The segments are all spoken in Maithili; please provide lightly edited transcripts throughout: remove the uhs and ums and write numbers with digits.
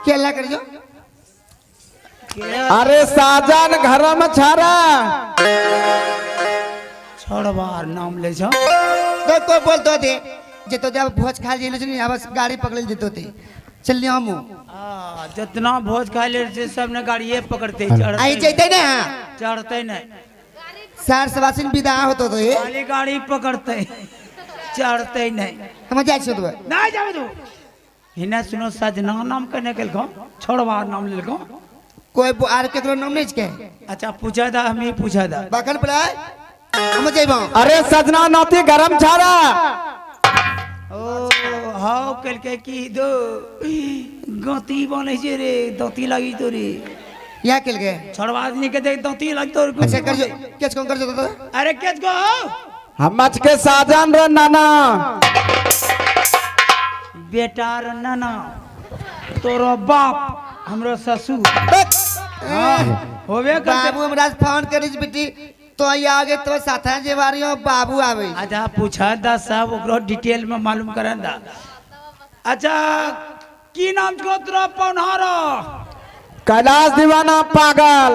केला कर जो। अरे साजन घर में छारा छोड़बार नाम ले छो। तो कोई बोल तो दे जे तो जब भोज खा जेलो छै आब गाड़ी पकड़ जेतो ते चल हम। आ जितना भोज खा ले छै सब ने गाड़िए पकड़ते चढ़ते आई जैते ना चढ़ते नहीं सार सवासिन विदा होतो तो ये खाली गाड़ी पकड़ते चढ़ते नहीं। हम जाइ छी तो नहीं जाबे तू हिना सुनो सजना नाम कहने के लखो छोड़वा नाम लेलको कोई आर केकरो नाम नहीं छके। अच्छा पूछा दा हम ही पूछा दा बखन पड़ाय हम जइबो। अरे सजना नाती गरम छारा ओ हाउ कलके की दो गति बनै छै रे दती लगी तो रे या केलके छोड़वा आदमी के देख दती लग तो। अच्छा कर जो केच कोन कर जो तो। अरे केच को हम के साजन रे नाना बेटा रे नाना तोरो बाप हमरो ससुर। हां होबे करते बाबू हमरा फोन करी बेटी तो आगे तो साथा जेवारी हो बाबू आवे। अच्छा पूछा दा सब ओकरो डिटेल में मालूम करन दा। अच्छा की नाम छो तोरा पौनहारो? कैलाश दीवाना पागल।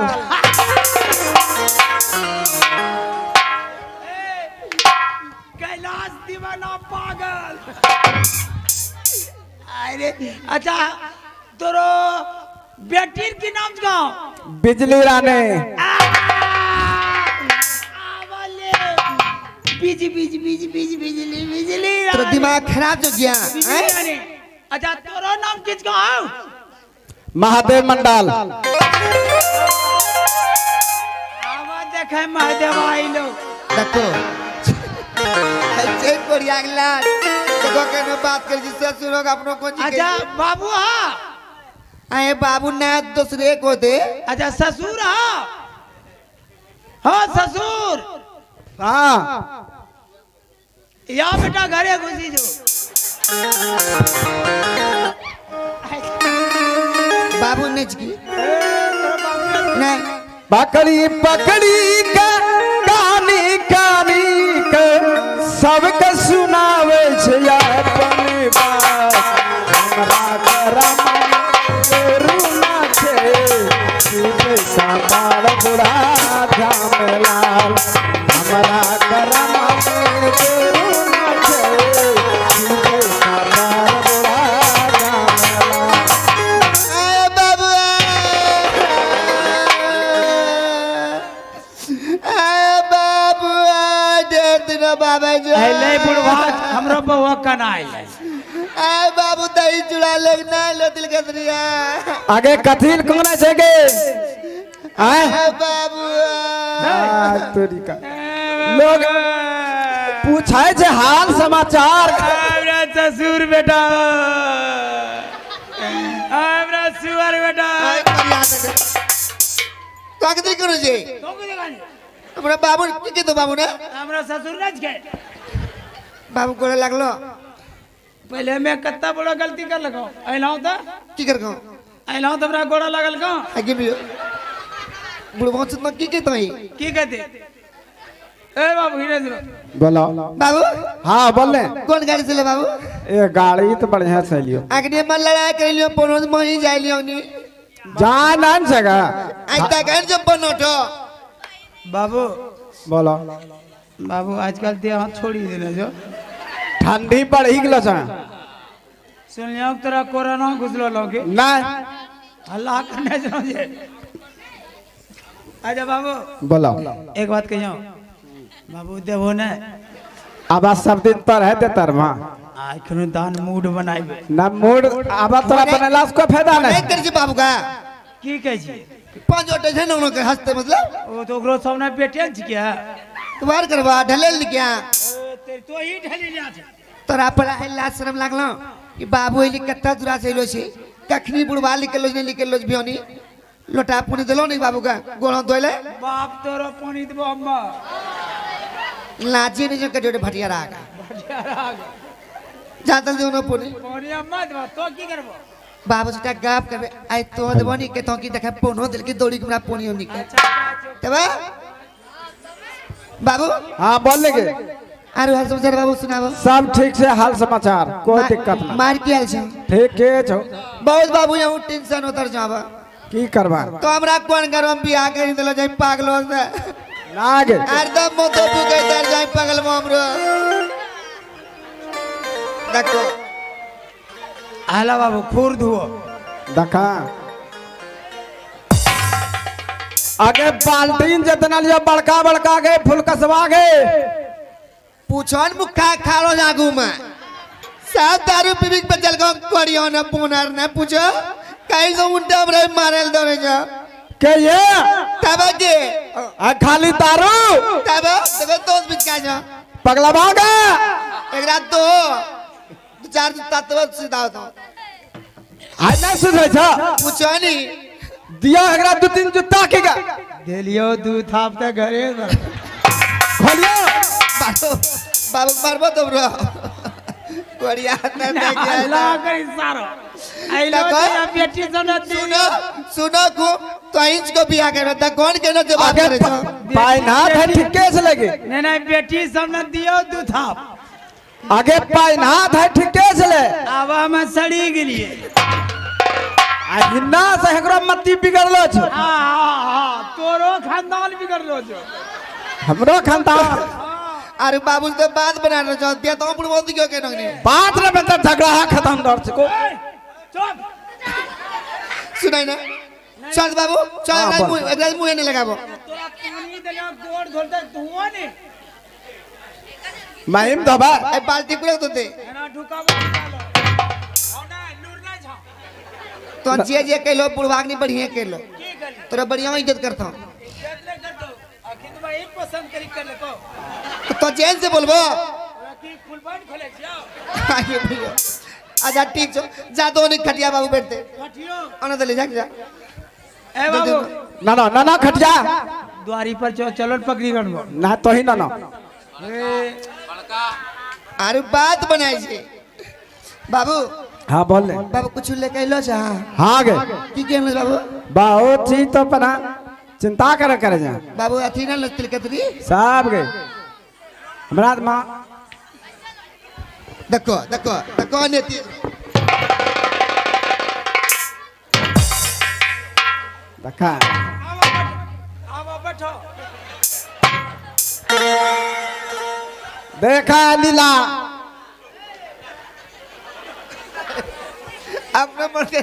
कैलाश दीवाना पागल। अरे अच्छा तोरो बेटीर की नाम छो? बिजली रानी। बीज बीज बीज बीज बिजली बिजली तोरा दिमाग खराब हो गया। अच्छा तोरो नाम किसको आओ? महादेव मंडल। आवा देखे महादेव आई लोग देखो ऐसे बढ़िया अगला देखो केनो बात कर जिससे ससुर अपनो को। अच्छा बाबू हाँ अरे बाबू ना दूसरे को दे। अच्छा ससुर हाँ हाँ ससुर हाँ या बेटा घरे घुसी जो बाबू ने की नहीं पकड़ी पकड़ी के कानी कानी के सबके सुनावे छै अपन बात। हमरा करम रुना छै पैसा बार बुढ़ा झामेलाल। हमरा करम रुना छै पैसा बार बुढ़ा झामेलाल। अले बुढ़वा हमरो बउवा कना आइले। ए बाबू दही चूड़ा ले ना लो दिल कतरिया आगे कथिल कोना छै गे आय ए बाबू तोरी का लोग पूछै छै हाल समाचार। हमरा ससुर बेटा हमरा सुअर बेटा तो आगे दिल करू जे हमरा बाबू की के तो बाबू ना हमरा ससुर ना छै बाबू गोरे लागलो। पहले मैं कत्ता बड़ा गलती कर लगो अइलौं त की कर गो अइलौं त हमरा गोड़ा लागल गो आगे भी बुढ़वा चुतना की के तई की कहते ए बाबू हिरे सुनो बोलो बाबू। हां बोल ले कौन गाड़ी से ले बाबू? ए गाड़ी तो बढ़िया से लियो अगने मन लड़ाई कर लियो पोनो मही जाय लियो नी जा नान जगह आई ता गाड़ी जब बनोटो बाबू बोलो बाबू आजकल ते हाथ छोड़ी देने जो ठंडी पड़ ही गेलो छ। सुन लियो तोरा कोरोना घुसलो लोगे ना हल्ला करने जो जे। अच्छा बाबू बोलो एक बात कहियो बाबू देबो ने आबा सब दिन तर है ते तर वहां आखनो दान मूड बनाइबे ना मूड आबा तोरा बनेला से कोई फायदा नहीं नहीं कर छी बाबू का की कहै छी पांच गोटे छै ने के हंसते मतलब ओ तो ओकरो सब ने बेटे छी क्या तुम्हार करवा ढलेल क्या तो ही ढली जा छै तोरा पर लाज शरम लागलो कि बाबू अइली कत्ता दूरा से अइलो छै कखनी बुढ़वा निकललो नहीं निकललो बियोनी लोटा पानी दिलो नहीं बाबू का गोड़ा धोइले बाप तोरो पानी देबो अम्मा लाजी नहीं जो कटोरे भटिया राग जा जल्दी उनो पानी पानी अम्मा देबो तो की करबो बाबू से गप करबे आई तो देबो नी के तो की देखे पोनो दिल की दौड़ी के हमरा पानी निकल तब बाबू। हां बोल लेगे आरो हाल समाचार बाबू सुनाबो। सब ठीक से हाल समाचार कोई दिक्कत ना। मार की हाल छै? ठीक है छौ। बहुत बाबू यहाँ टेंशन उतर जावा की करबा तो हमरा कोन करम बियाह करी देलो जाई पागलो से नाग हरदम मोतो पुके तर जाई पागल हमरो देखो आला बाबू खूर धुओ देखा आगे बाल्टीन जितना लिया बड़का बड़का के फुलकसवा के पूछन मुखा खालो जागू में सब दारू पीबी के बचल को करियो न पुनर न पूछो कहीं से उल्टा हमरा मारल दरे जा के ये तब के आ खाली दारू तब देखो दोस्त बीच का जा पगला भागा एक रात दो दो चार तत्व सीधा होता आज नहीं सुधरे छ पूछो नहीं दिया एकरा दू तीन जुत्ता के गा देलियो दू थाप त घरे खोलियो बाबू बाबू मारबो तो ब्रो कोरिया न देखे अल्लाह करी सारो आइलो देखो। ते बेटी सब न सुनो सुनो को तो इंच को बियाह करे त कौन के न जवाब आगे करे छो पाइनाथ है ठीके से लगे नहीं नहीं बेटी सब न दियो दू थाप आगे पाइनाथ है ठीके से ले आब हम सड़ी गेलिए आ हिन्ना से एकरो मत्ती बिगड़लो छ हाँ हाँ हाँ तोरो खानदान बिगड़लो छो हमरो खानदान अरे बाबू तो बात बना रहे छो दिया तो बुढ़बो दियो के नगनी बात रे बंदर झगड़ा है खत्म दर को चुप सुनाई ना चल बाबू चल हाँ, एकरा बोल। मुंह एकरा मुंह नहीं लगाबो तोरा पानी देलियो गोड़ धोलते धुओ ने महिम दबा ए बाल्टी पूरा तो दे एना ढुकाबो निकालो हो ना लूर ना छा तो जे जे कहलो बुढ़वाग्नि बढ़िया कहलो की गली तोरा बढ़िया इज्जत करता हूं केतले कर दो अखिन तो एक पसंद करी कर ले को तो चैन से बोलबो तोरा की फुलबंद खोले छियो आगे भैया अच्छा ठीक छो जा तो नहीं खटिया बाबू बैठते खटियो आना तो ले जा जा ए बाबू ना ना ना ना खटिया द्वारी पर चलो चलो पकड़ी गणबो ना तो ही ना ना अरे बात बनाई छे बाबू हाँ बोल ले बाबू कुछ लेके अइलो छा हाँ गे की केन बाबू बहुत चीज तो पना चिंता करे करे जा बाबू अथी ना लतिल कतरी सब गे हमरा माँ देखो देखो देखो नेती देखा आवा बैठो देखा लीला अपने मन के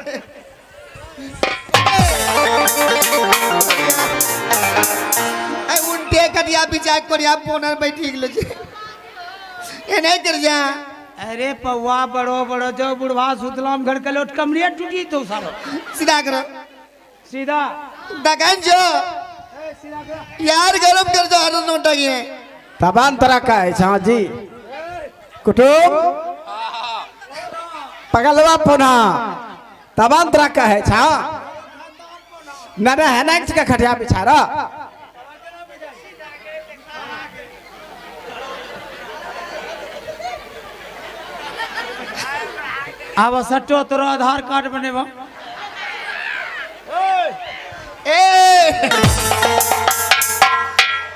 ए उल्टे कटिया बिचार करिया पोनर बैठी गेलो छे ए नहीं कर जा अरे पौवा बड़ो बड़ो जो बुढ़वा सुतलाम घर के लोट कमरिया टूटी तो सारो सीधा करो सीधा दकान जो यार गरम कर दो हर नोटा के तबान तरह का है हाँ जी कुटुम पगलवा पुना तबान तरह का है छा ना ना है ना का खटिया बिछारा आब सट्टो तोरो आधार कार्ड बनेबा ए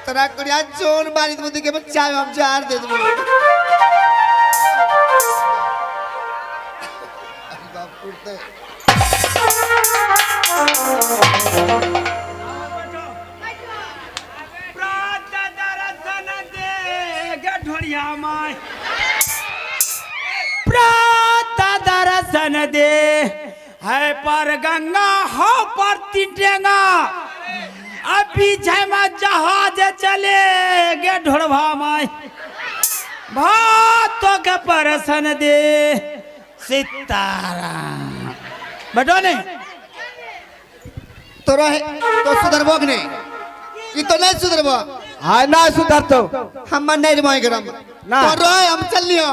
तोरा कुड़िया जोन मारी बुद्धि के बच्चा हम चार दे देबो दर्शन दे है पर गंगा हो पर तीटेंगा अब पीछे में जहाज चले गे ढोड़वा माई भातो के परसन दे सीताराम बैठो नहीं तोरा है तो सुधरबो कि नहीं ई तो नहीं सुधरबो हाँ ना सुधर तो हम नहीं रमाई गरम ना। तो रोय हम चल लियो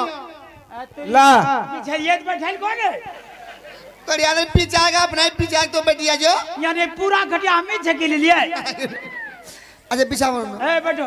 ला पीछे ये बैठल कौन है तोर यार पीछे आगा अपना पीछे आग तो बैठिया जो यानी पूरा घटिया हमें छकी लिए अच्छा पीछा ए बैठो।